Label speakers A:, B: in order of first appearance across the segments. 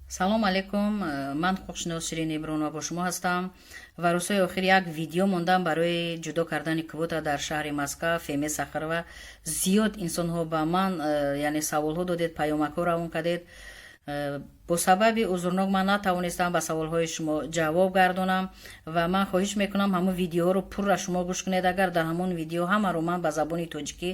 A: Салом алейкум, ман ҳуқуқшинос Ширин Ибронова бо шумо ҳастам ва рӯзҳои охир як видео мондам барои ҷудо кардани квота дар шаҳри Москва, ФМС Сахарова. Зиёд инсонҳо ба ман яъне саволҳо додед, паёмакҳо равон кардед. Бо сабаби узрнок ман натавонистам ба саволҳои шумо ҷавоб гардонам ва ман хоҳиш мекунам, ҳамон видеоҳоро пурра шумо гӯш кунед. Агар дар ҳамон видео ҳамаро ман ба забони тоҷикӣ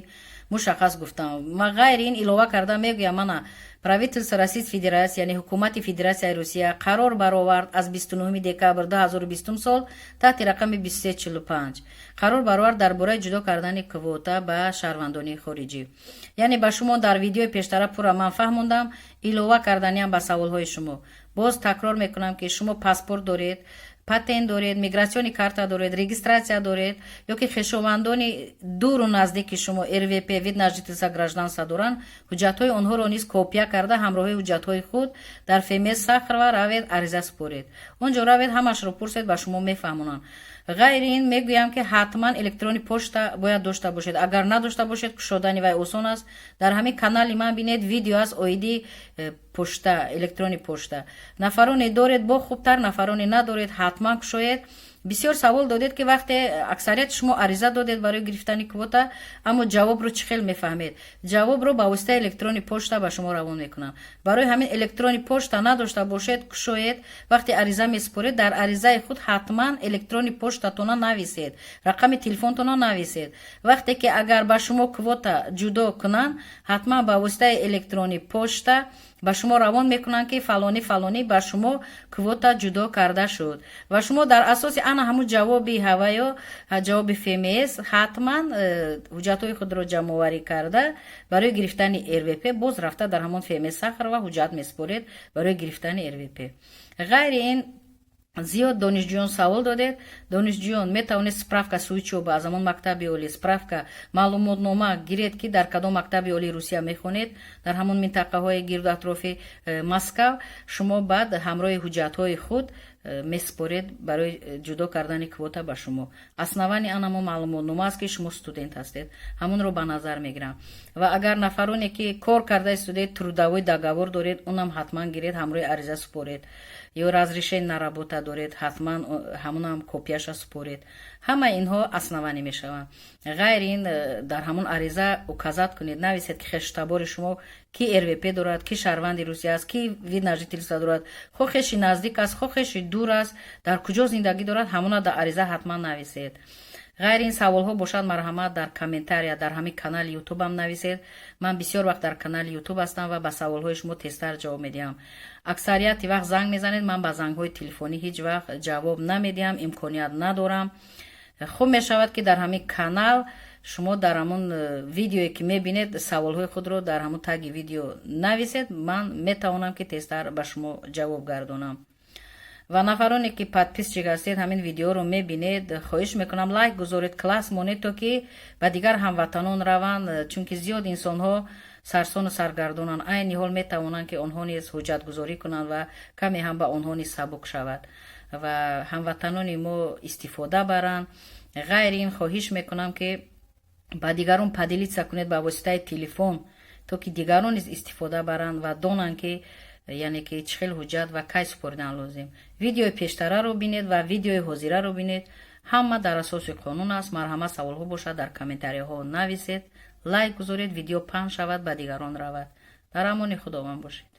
A: мушаххас гуфтам ва ғайри ин илова карда мегӯям: мана, правительство Российской Федерации, яъне ҳукумати Федератсияи Русия, қарор баровард аз 29 декабр 2020 сол таҳти рақами 2345, қарор баровард дар бораи ҷудо кардани квота ба шаҳрвандони хориҷӣ. Яъне ба шумо дар видеои пештара пурра ман фаҳмондам. Илова карданиам ба саволҳои шумо, боз такрор мекунам, ки шумо паспорт доред, патент доред, миграционный карта доред, регистрация доред ё ки хешовандони дуру наздики шумо РВП, вид на жительство, гражданство доранд, ҳуҷҷатҳои онҳоро низ копия карда, ҳамроҳи ҳуҷҷатҳои худ дар ФМС Сахарова равед, ариза супоред. Он ҷо равед, ҳамашро пурсед, ба шумо мефаҳмонанд. Ғайри ин мегӯям, ки ҳатман электронный почта бояд дошта бошед. Агар надошта бошед, кушодани вай осон аст. Дар ҳамин канали ман бинед, видео аст оиди пошта, электронный почта. Нафароне доред, бо хубтар, нафароне надоред, ҳатман кушоед. Бисёр савол додед, ки вақте аксарияти шумо ариза додед барои гирифтани квота, аммо ҷавобро чӣ хел мефаҳмед? Ҷавобро ба воситаи электронный почта ба шумо равон мекунам. Барои ҳамин электронный почта надошта бошед, кушоед. Вақте ариза месупоред, дар аризаи худ ҳатман электронный почтатона нависед, рақами телефонтона нависед. Вақте ки агар ба шумо квота ҷудо кунанд, ҳатман ба воситаи электронный почта ба шумо равон мекунанд, ки фалонӣ, фалонӣ, ба шумо квота ҷудо карда шуд, ва шумо дар асоси ана ҳамун ҷавоби ҳаваё, ҷавоби ФМС, ҳатман ҳуҷҷатҳои худро ҷамъоварӣ карда, барои гирифтани РВП боз рафта дар ҳамон ФМС Сахарова ҳуҷҷат месупоред барои гирифтани РВП. Ғайри ин, зиёд донишҷӯён савол додед. Донишҷӯён метавонед справка с учёбы аз ҳамон мактаби олӣ, справка, маълумотнома гиред, ки дар кадом мактаби олии Русия мехонед, дар ҳамон минтақаҳои гирду атрофи Москав. Шумо баъд ҳамроҳи ҳуҷҷатҳои худ месупоред барои ҷудо кардани квота ба шумо. Основание анамо маълумотнома аст, ки шумо студент ҳастед, ҳамонро ба назар мегирам. Ва агар нафароне ки кор карда истодед, трудовой договор доред, унам ҳатман гиред, ҳамроҳи ариза супоред. Ё разрешение на работа доред, ҳатман ҳамонам копияша супоред. Ҳама инҳо основание мешаванд. Ғайри ин, дар ҳамон ариза указать кунед, нависед, ки хештабори шумо ки РВП дорад, ки шаҳрванди Русия аст, ки вид на жительство дорад, хо хеши наздик аст, хо хеши дур аст, дар куҷо зиндагӣ дорад, ҳамона дар ариза ҳатман нависед. Ғайри ин, саволҳо бошад, марҳамат, дар комментария дар ҳамин канали Ютубам нависед. Ман бисёр вақт дар канали Ютуб ҳастам ва ба саволҳои шумо тезтар ҷавоб медиҳам. Аксарияти вақт занг мезанед, ман ба зангҳои телефонӣ ҳеҷ вақт ҷавоб намедиҳам, имконият надорам. Хуб мешавад, ки дар ҳамин канал шумо дар ҳамон видеое ки мебинед, саволҳои худро дар ҳамон таги видео нависед, ман метавонам, ки тезтар ба шумо ҷавоб гардонам. Ва нафароне ки подписчик ҳастед, ҳамин видеоро мебинед, хоҳиш мекунам, лайк гузоред, класс монед, то ки ба дигар ҳамватанон раванд, чунки зиёд инсонҳо сарсону саргардонанд айни ҳол. Метавонанд, ки онҳо низ ҳуҷҷатгузорӣ кунанд ва каме ҳам ба онҳо низ сабук шавад ва ҳамватанони мо истифода баранд. Ғайри ин, хоҳиш мекунам, ки ба дигарон поделиться кунед ба воситаи телефон, то ки дигарон низ истифода баранд ва донанд, ки яъне ки чӣ хел ҳуҷҷат ва кай супоридан лозим. Видеои пештараро бинед ва видеои ҳозираро бинед, ҳама дар асоси қонун аст. Марҳамат, саволҳо бошад, дар комментарияҳо нависед, лайк гузоред, видео паҳн шавад, ба дигарон равад. Дар амони Худованд бошед.